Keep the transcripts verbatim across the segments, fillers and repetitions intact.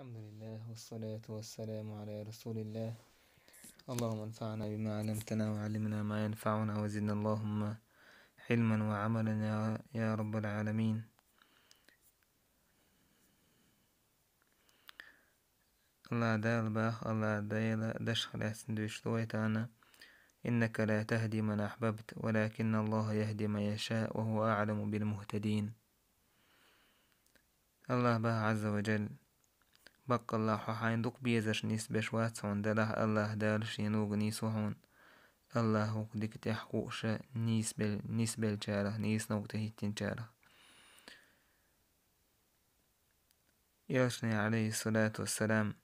الحمد لله، والصلاة والسلام على رسول الله. اللهم انفعنا بما علمتنا وعلمنا ما ينفعنا وزدنا اللهم علما وعملا يا, يا رب العالمين. Аллах Дала бах, Аллах Дала дашха лаьцна дуьйцуш ду вай тахана: «إنك لا تهدي من أحببت، ولكن الله يهدي من يشاء، وهو أعلم بالمهتدين». Аллах бах Ӏазза ва Джалла: «Баккъалла хьо хьайна дукха безарш нисбеш вац хьуна, делахь Аллах Дала шен нуга нийсо хьуна. Аллах вукх дика тӀехь хууша нийсбел-, нисбелчарах, нийсанав тӀе хӀиттинчарах». Элчане, алейхиссалату вассалам,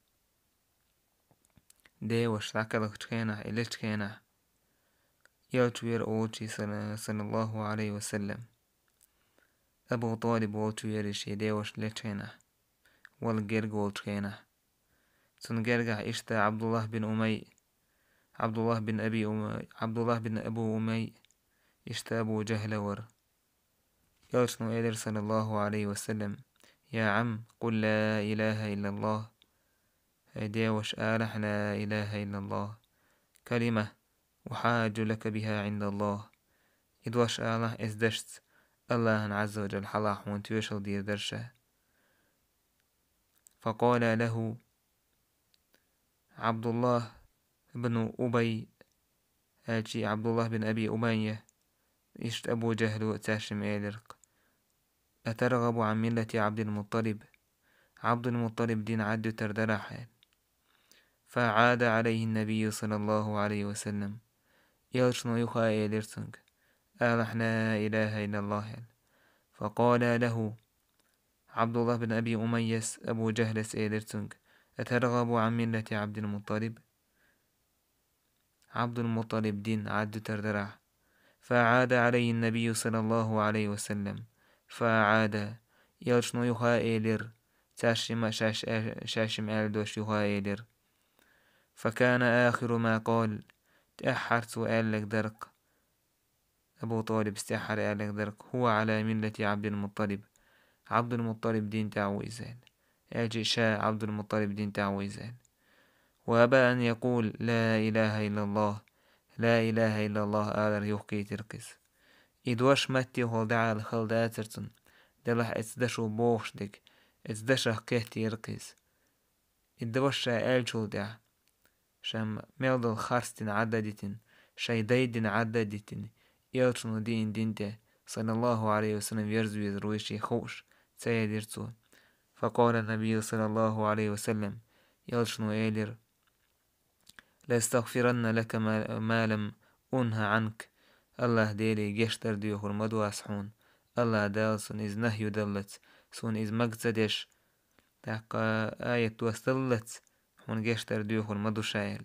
деваш дӀакхалхачу хенахь, и лечу хенахь, Элча вера волчу, салла-, саллаллаху алейхи ва саллям. Абу Талиб волчу вера шен деваш лечу хенахь, вала герга волчу хенахь. Цунна гергахь иштта Абдуллах бин Умай, Абдуллах бин Аби Умай, Абдуллах бин Абу Умай, иштта Абу Джахла вара. Элчано элира, саллаллаху алейхи ва саллям: «Я Ӏам, къул ла илаха иллаллах». ХӀай деваш, алахь: «Ла илаха иллаллах». «Калима, ухьаджу лака биха Ӏиндаллах». И дош алахь, эс дашца Аллахьан Ӏазза ва Джалла хьалха хьуна тоьшалла дийр дара ша. Факъала лаху Абдуллах бин Убай, аьлчи Абдуллах бин Аби Умайя, иштта Абу Джахлу цаьршимма элира-кх: «Атаргъабу Ӏан миллати Абдул Мутталиб? Абдул Мутталиб дин Ӏаддуьтар дарахь хьо?» Фа Ӏада Ӏалайхи набийю, саллаллаху алейхи ва саллям. Элчано юха а элира цуьнга: «Алахь: „Ла илаха иллаллах“», – аьлла. Факъала лаху Абдуллах бин Аби Умайяс, Абу Джахлас элира цуьнга: «Атаргъабу Ӏан миллати Абдул Мутталиб? Абдул Мутталиб дин Ӏаддуьтар дарахь?» Фа Ӏада Ӏалайхи набийю, саллаллаху алейхи ва саллям. Фа Ӏада. Элчано юха а элира, цаьршимма шаьш-, шаьшшимма аьлла дош юха а элира. Факана ахиру ма къала. ТӀаьххьара цо аьлларг дара-кх, Абу Талибас тӀаьххьара аьлларг дара-кх: «ХӀува Ӏала миллати Абдул Мутталиб». Абдул Мутталиб дин тӀехь ву иза аьлла. Аьлча ша Абдул Мутталиб дин тӀехь ву иза аьлла. Ва аба ан якъула: «Ла илаха иллаллах». «Ла илаха иллаллах» алар юхкийтира-кх иза. И дош маттехула дӀаала хала дацара цунна, делахь эцу дашо бохуш дерг, эцу дашах кхеттера-кх иза. И дош ша аьллачул тӀаьхьа, шайн мел долу харц дин Ӏадда а дитина, шайн дайн дин Ӏадда а дитина, элчано диъна дин тӀе, саллаллаху алейхи ва саллям, верза везар вуй ша хууш, ца элира цо. Факъала набийю, саллаллаху алейхи ва саллям, элчано элира: «Ла астагфиранна лака ма, ма лам унха Ӏанка». Аллах Деле гечдар доьхур ма ду ас хьуна. Аллах Дала суна иза нахью даллалц, суна иза мага ца деш, тӀаккха аят доссаллалц, хьуна гечдар доьхур ма ду ша аьлла.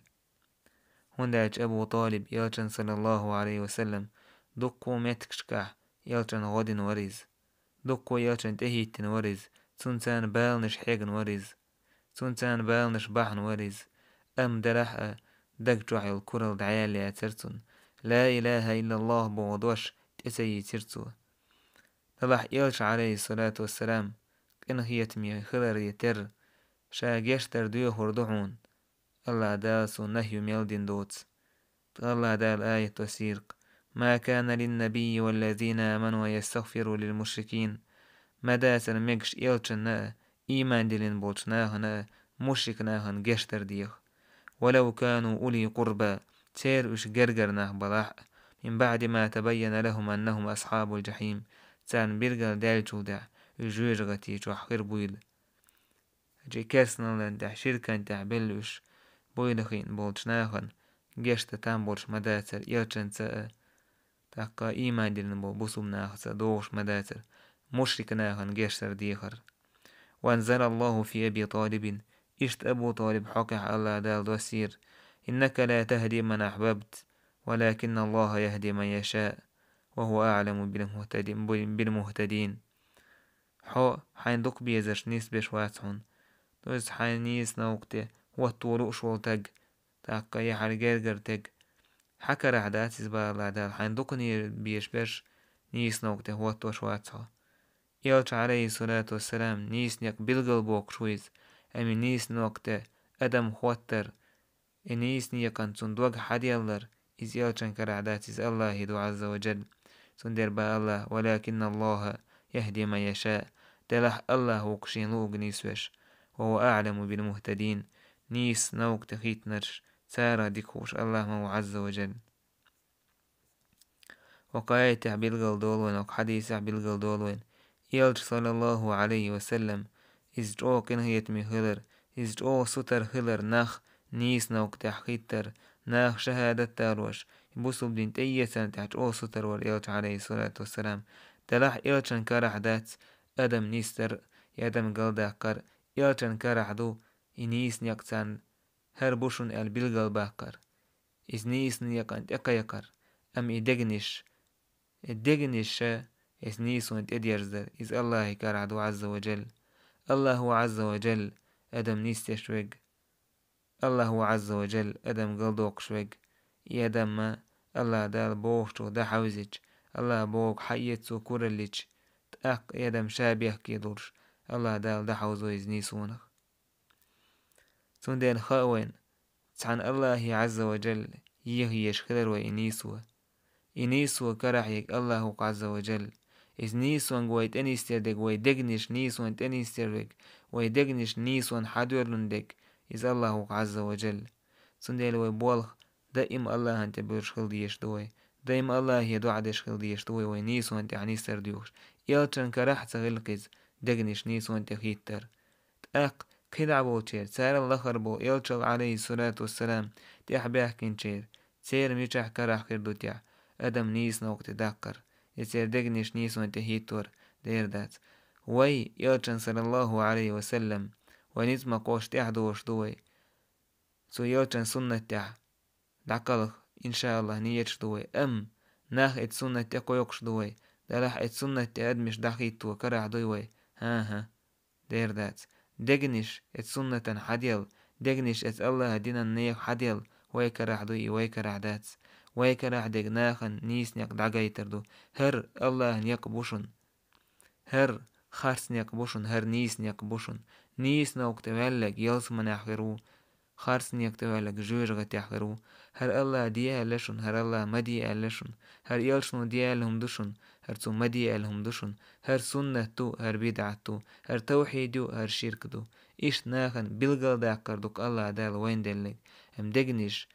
ХӀунда аьлча Абу Талиб элчан, саллаллаху алейхи ва саллям, дуккха меттигашкахь элчан гӀо дина вара иза. Дуккха элчан тӀехӀиттина вара иза, цунна царна баланаш хьегна вара иза. Цунна царна баланаш бахьана вара иза. Амма делахь а, даг чохь йолу куралла дӀаяьлла яцара цунна. «Ла илаха иллаллах» боху дош тӀе ца йийцира цо. Делахь элча, алейхиссалату вассалам, къинхетаме хиларе терра, ша гечдар доьхур ду хьуна, Аллах Дала суна нахью мел дина доцу. Ткъа Аллах Дала аят доссийра-кх: «Ма кана линнабийи валлазина аману ан ястагфиру лилмушрикин». Ма дацара мегаш элчанна а, ийман диллина болчу нахана а, мушрик нахана гечдар деха. «Валав кану ули къурба», церан уьш гергара нах балахь а, «мин баъди ма табайяна лахум аннахум асхьабул джахьим», царна билгал даьллачул тӀаьхьа уьш жоьжахати чохь хир буйла. Хьажий, керстаналлин тӀехь, ширкан тӀехь белла уьш буйла хиъна болчу нахана гечдан там болуш ма дацара элчанца а, тӀаккха ийман диллина болу бусулба нахаца а догӀуш ма дацара мушрик нахана гечдар дехар. «Ва анзалаллаху фи Аби Талибин», иштта Абу Талиб хьокъехь Аллах Дала доссийра: «Иннака ла тахди ман ахьбабт, валакинналлаха яхди ман яша, ва хӀува аъламу билмухтади-, билмухтадин». Хьо хьайна дукха безарш нисбеш вац хьуна. Иза хьайна нийса новкъа тӀе хӀотто лууш волу таг, тӀаккха яхьара гергара таг, хьан карахь дац иза, бала Дала, хьайна дукха не-, безаш берш нийса новкъа тӀе хӀоттош вац хьо. Элча, алейхиссалату вассалам, нийса некъ билгал боккхуш ву иза. Амма нийса новкъа тӀе адам хоттар, и нийса некъан цун дог хьаделлар, иза элчан карахь дац, иза Аллахьи ду, Ӏазза ва джалла. Цундела боху Аллахьа: «Валякинна Аллахьа яхьди ман яшаъ». Делахь Аллахьа ву-кх шена луург нийсвеш. «Ва хӀува аӀламу бил мухтадин». Нийса новкъа тӀе хийттинарш, царах дика хууш Аллахь ма ву, Ӏазза ва джалла. Ва кху аятехь билгал долу вайн, ва кху хьадисехь билгал долу вайн, элча, саллаллаху Ӏалайхи ва саллам, иза чӀогӀа къинхетаме хилар, иза чӀогӀа сутара хилар, нах нийса новкъа тӀехь хийттар, нах шахӀадат далош, бусулба дин тӀеэцарна тӀехь чӀогӀа сутара вара элча, Ӏалайхиссалату вассалам. Делахь элчан карахь дац адам нисдар, я адам галдаккхар, элчан карахь ду и нийса некъ царна хӀара бу шуна аьлла билгал баккхар. Иза нийса некъан тӀекхайкхар, амма и дегнаш, и дегнаш ша, иза нийсонан тӀедерзадар, иза Аллахьи карахь ду, Ӏазза ва джалла. Аллахьа ву, Ӏазза ва джалла, адам нисдеш верг. Аллахьа ву, Ӏазза ва джалла, адам галдоккхуш верг. И адам ма Аллахь Дала бохучух дӀахьовзича, Аллахьа бохург хьаэца цо кураллича, тӀаккха и адам ша бехке долуш, Аллахь Дала дӀахьовзо иза нийсонах. Цундела хаьа вайна, цхьана Аллахье, Ӏазза ва джалла, еха езаш хилар вай и нийсо. И нийсо карахь ерг Аллахь ву-кх, Ӏазза ва джалла. Иза нийсонга вай тӀенисдер дерг, вай дегнаш нийсонан тӀенисдер верг, вай дегнаш нийсонан хьадоьллун дерг, иза Аллахь ву-кх, Ӏазза ва джалла. Цундела вай болх даим Аллахьан тӀе буьржуш хила дезаш ду вай. Даим Аллахье доӀа деш хила дезаш ду вай, вай нийсонан тӀехь нисдар доьхуш. Элчан карахь а ца хилла-кх иза, дегнаш нийсонан тӀе хийттар. ТӀаккха кхидӀа болчеран, царал лахара болу элчал, Ӏалайхиссалату вассалам, тӀаьхьабаьхкинчеран, церан мичахь карахь хир ду техь, адам нийса новкъа тӀе даккхар, я церан дегнаш нийсонан тӀе хийттор дера дац. Вай элчан, саллаллаху Ӏалайхи ва саллам, вай ницкъ ма кхоччу тӀаьхьадолуш ду вай. Цу элчан суннат тӀехь дӀакхалха, иншааллахь, ниеташ ду вай. Амма нах эцу суннат тӀе кхойкхуш ду вай. Делахь эцу суннат тӀе адамаш дӀахӀитто карахь дуй вай? ХӀан-хӀа, дера дац. Дегнаш эцу суннатан хьаделла, дегнаш эцу Аллахьан динан нехан хьаделла вай карахь дуй, и вай карахь дац. Вай карахь дерг нахана нийса некъ дӀагайтар ду. ХӀара Аллахьан некъ бу шуна. ХӀара харц некъ бу шуна, хӀара нийса некъ бу шуна. Нийса новкъа тӀе ваьлларг ялсаманехь хир ву, харц некъа тӀе ваьлларг жоьжахатехь хир ву. ХӀара Аллахьа де аьлла шуна, хӀара Аллахьа ма де аьлла шуна, хӀара элчано де аьлла хӀума ду шуна, хӀара цо ма де аьлла хӀума ду шуна, хӀара суннат ду, хӀара бидӀат ду, хӀара тавхьид ю, хӀара ширк ду. Иштта нахана билгалдаккхар ду-кх Аллахьа Дала вайна делларг. Амма дегнаш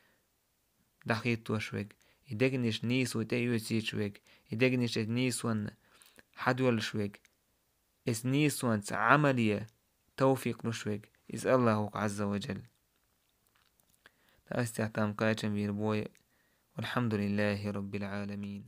дӀахӀиттош верг, и дегнаш нийсо тӀеоьцуьйтуш верг, и дегнаш эцу нийсонна хьадоьллуш верг, эцу нийсонца Ӏамал е тавфикъ луш верг, иза Аллахь ву-кх, Ӏазза ва джалла. Ткъа ас тӀехь там кхачам вийр бой. Валхьамдулиллахьи роббил Ӏаламин.